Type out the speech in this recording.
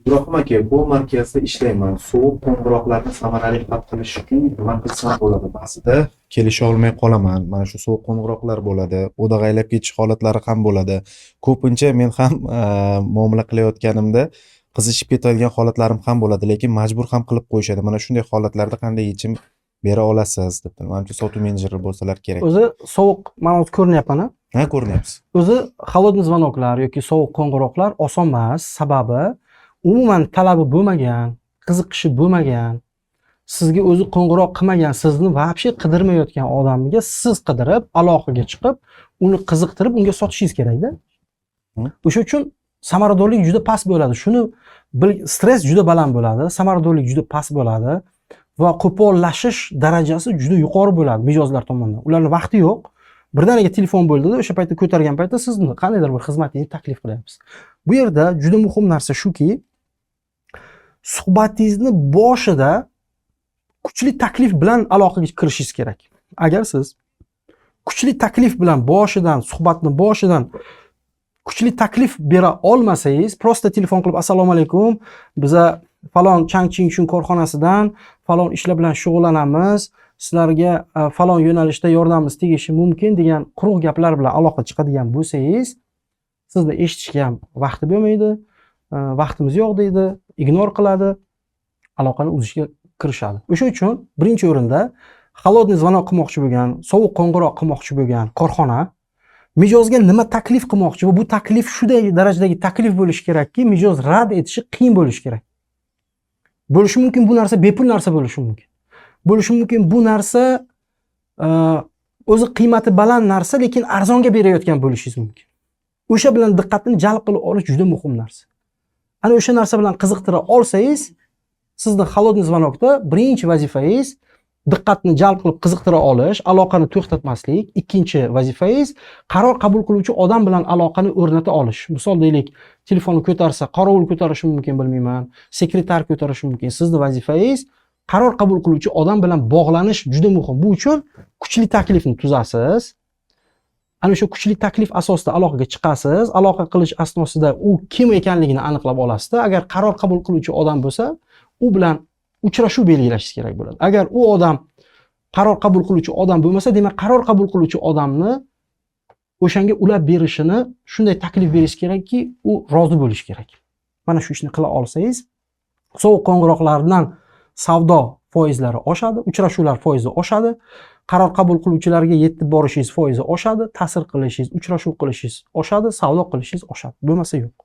Ibrohim aka, bu markazda ishlayman. Sovuq qo'ng'iroqlarni samarali hal qilish uchun nima qilsam bo'ladi? Ba'zida kelisha olmay qolaman. Mana shu sovuq qo'ng'iroqlar bo'ladi. O'dag'aylab ketish holatlari ham bo'ladi. Ko'pincha men ham muomala qilayotganimda qizishib ketadigan holatlarim ham bo'ladi, lekin majbur ham qilib qo'yishadi. Mana shunday holatlarda qanday yechim bera olasiz deb. Manimcha, sotuv menejeri bo'lsalar kerak. O'zi sovuq, mana hozir ko'rinyapman, a? Ha, ko'rinyapsiz. O'zi холодный звонок lar yoki sovuq qo'ng'iroqlar oson emas, sababi umuman talabi bo'lmagan, qiziqishi bo'lmagan, sizga o'zi qo'ng'iroq qilmagan, sizni вообще qidirmayotgan odamga siz qidirib, aloqaga chiqib, uni qiziqtirib, unga sotishingiz kerakda. O'sha uchun samaradorlik juda past bo'ladi. Shuni stress juda baland bo'ladi, samaradorlik juda past bo'ladi va qo'pollashish darajasi juda yuqori bo'ladi mijozlar tomonidan. Ularni vaqti yo'q. Birdaniga telefon bo'ldida, o'sha paytda ko'targan paytda siz qandaydir bir xizmatingizni taklif qilyapsiz. Bu yerda juda muhim narsa shuki, suhbatingizni boshida kuchli taklif bilan aloqaga kirishingiz kerak. Agar siz kuchli taklif bilan boshidan, suhbatni boshidan kuchli taklif bera olmasangiz, просто telefon qilib, "Assalomu alaykum, biza falon Chang Ching Shun korxonasidan falon ishlar bilan shug'ullanamiz, sizlarga falon yo'nalishda yordamimiz tegishi mumkin" degan quruq gaplar bilan aloqa chiqadigan bo'lsangiz, sizni eshitishga ham vaqti bo'lmaydi, "Vaqtimiz yo'q" deydi, игнор qiladi, aloqani uzishga kirishadi. O'sha uchun birinchi o'rinda холодный звонок qilmoqchi bo'lgan, sovuq qo'ng'iroq qilmoqchi bo'lgan korxona mijozga nima taklif qilmoqchi va bu taklif shunday darajadagi taklif bo'lishi kerakki, mijoz rad etishi qiyin bo'lishi kerak. Bo'lishi mumkin bu narsa bepul narsa bo'lishi mumkin. Bo'lishi mumkin bu narsa o'zi qiymati baland narsa, lekin arzonga berayotgan bo'lishingiz mumkin. O'sha bilan diqqatini jalb qilib olish juda muhim narsa. Ana o'sha narsa bilan qiziqtira olsangiz, sizni холодный звонок da birinchi vazifangiz diqqatni jalb qilib qiziqtira olish, aloqani to'xtatmaslik. Ikkinchi vazifangiz qaror qabul qiluvchi odam bilan aloqani o'rnata olish. Misol deylik, telefonni ko'tarsa, qorovul ko'tarishi mumkin, bilmayman, sekretar ko'tarishi mumkin. Sizni vazifangiz qaror qabul qiluvchi odam bilan bog'lanish juda muhim. Bu uchun kuchli taklifni tuzasiz. Ana o'sha kuchli taklif asosida aloqaga chiqasiz. Aloqa qilish asnosida u kim ekanligini aniqlab olasizda, agar qaror qabul qiluvchi odam bo'lsa, u bilan uchrashuv belgilashingiz kerak bo'ladi. Agar u odam qaror qabul qiluvchi odam bo'lmasa, demak, qaror qabul qiluvchi odamni o'shanga ulab berishini shunday taklif berish kerakki, u rozi bo'lishi kerak. Mana shu ishni qila olsangiz, sovuq qo'ng'iroqlardan savdo foizlari oshadi, uchrashuvlar foizi oshadi, qaror qabul qiluvchilarga yetib borishingiz foizi oshadi, ta'sir qilishingiz, uchrashuv qilishingiz oshadi, savdo qilishingiz oshadi. Bo'lmasa yo'q.